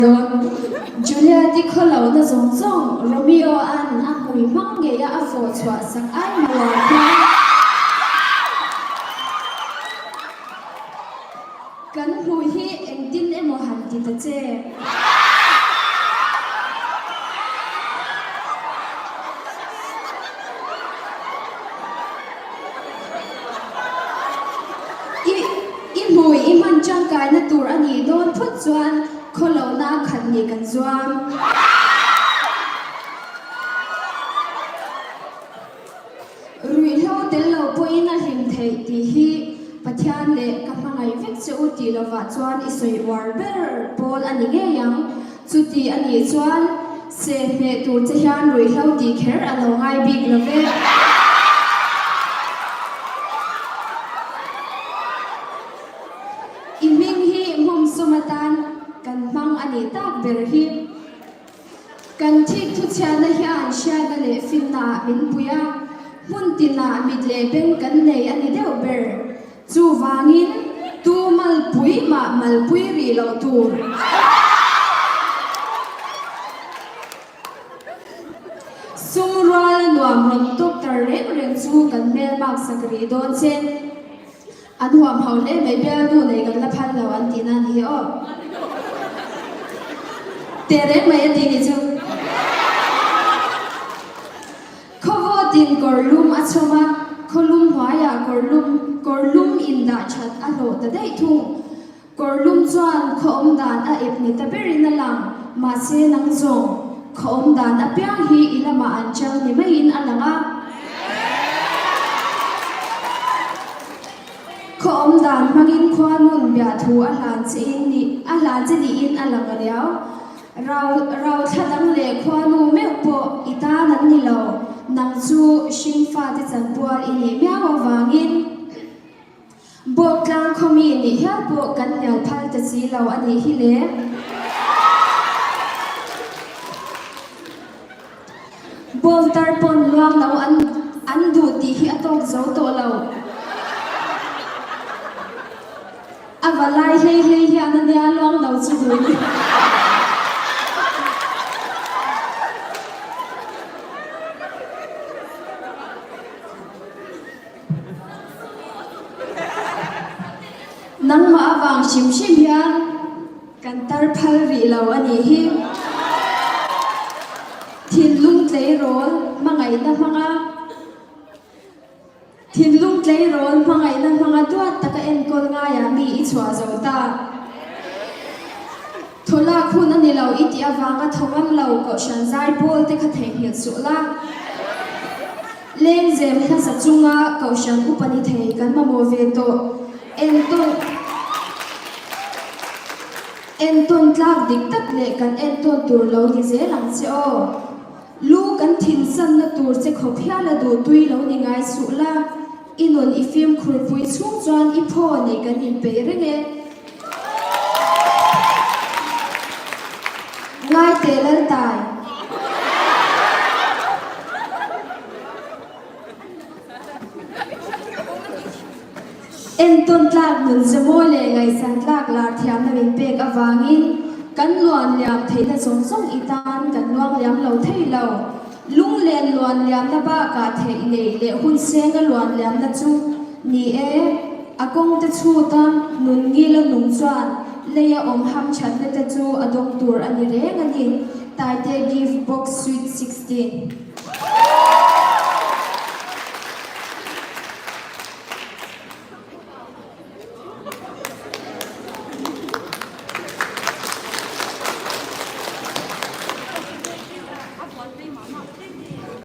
Dawn. Juliet-i khawlohna zawng zawng Romeo-a'n a hmui hmang ngeia a fawh chhuah sak ai maw khian kan hmui hi engtin emaw han ti ta che. I i hmui i hman tangkaina tur a nih dawn phawt chuan khawlohna khat nih kan zuam. Ruihhlo tel lo pawhin a hlim theih tih hi Pathian leh ka hmangaih vek che u tih lovah chuan i sawi uar ber pawl a ni ngei ang. Chuti a nih chuan seh hmeh tur che hian ruihhlo tih kher a lo ngai bik lo ve. I hming hi hmawmsawm atan kan hmang a nih tak ber hi. Kan thik thuchhiatna hian hriatna leh finnaah min pui a, hmun tinah mit leh beng kan nei a ni deuh ber. Chuvangin, tu malpui mah malpui rih loh tur. Sum ruala nuam rawn tawp tar reng reng chu kan hmel mak sak rih dawn che. An huam hau hle mai, bialnu nei kan la phal lo an tihna a ni hi aw. Teh reng mai a ti ni chu. Khawvawtin kawr lum a chhawm a, khaw lum hnuaiah kawr lum kawr lum indah that a hlawh ta daih thung. Kawr lum chuan khaw awm dan a ep ni ta berin a lang, mahse nang zawng khaw awm dan apiang hi i lamah an chang ni maiin a lang a. Khaw awm dan hmangin khua nun biahthu a hlan che in ni a hlan che niin a lang riau. Rau rau thla dang leh khuanu meuh pawh i tan an ni lo, nang chu hringfate chanpual i nih miau avangin Bawktlang khawmi nih hial pawh kan hnial phal ta si lo a nih hi le. Bawltar pawn luang lo an an duh tih hi a tawk zo tawh lo. A va lai hlei hlei hian a nia luang lo chu duh ni. Nangmah avang hrim hrim hian kan tar phal rih lo a nih hi. Thinlung tleirawl hmangaihna hmanga. Thinlung tleirawl hmangaihna hmanga duat taka enkawl ngaiah mi i chhuah zo ta. Thaw lak hun a ni lo i tih avanga thaw ngam lo Kohhran zai pawl te kha theihnghilh suh la. Lengzem hlasa chunga Kohhran upa ni thei kan mamawh ve tawh. Entawn Entawn tlak dik tak leh kan entawn tur lo ni zel ang che aw. Lu kan thinsanna tur che khawp hial a duh tui lo ni ngai suh la, i nun i fimkhur pui chhung chuan i phaw nih kan inpeih reng e. Ngai teh Laltai. Entawn tlak nun zemaw leh ngaihsan tlak lar thiamna min pek avangin kan luan liam theihna zawng zawng i tan kan luang liam lo thei lo. Lunglen luan liamna bakah theih neih leh hun senga luan liamna chu ni e, a kawngte chhuta nun ngila nung chuan leia awm ham thatna te chu a dawng tur a ni reng a ni, Taite Gift Box Sweet 16.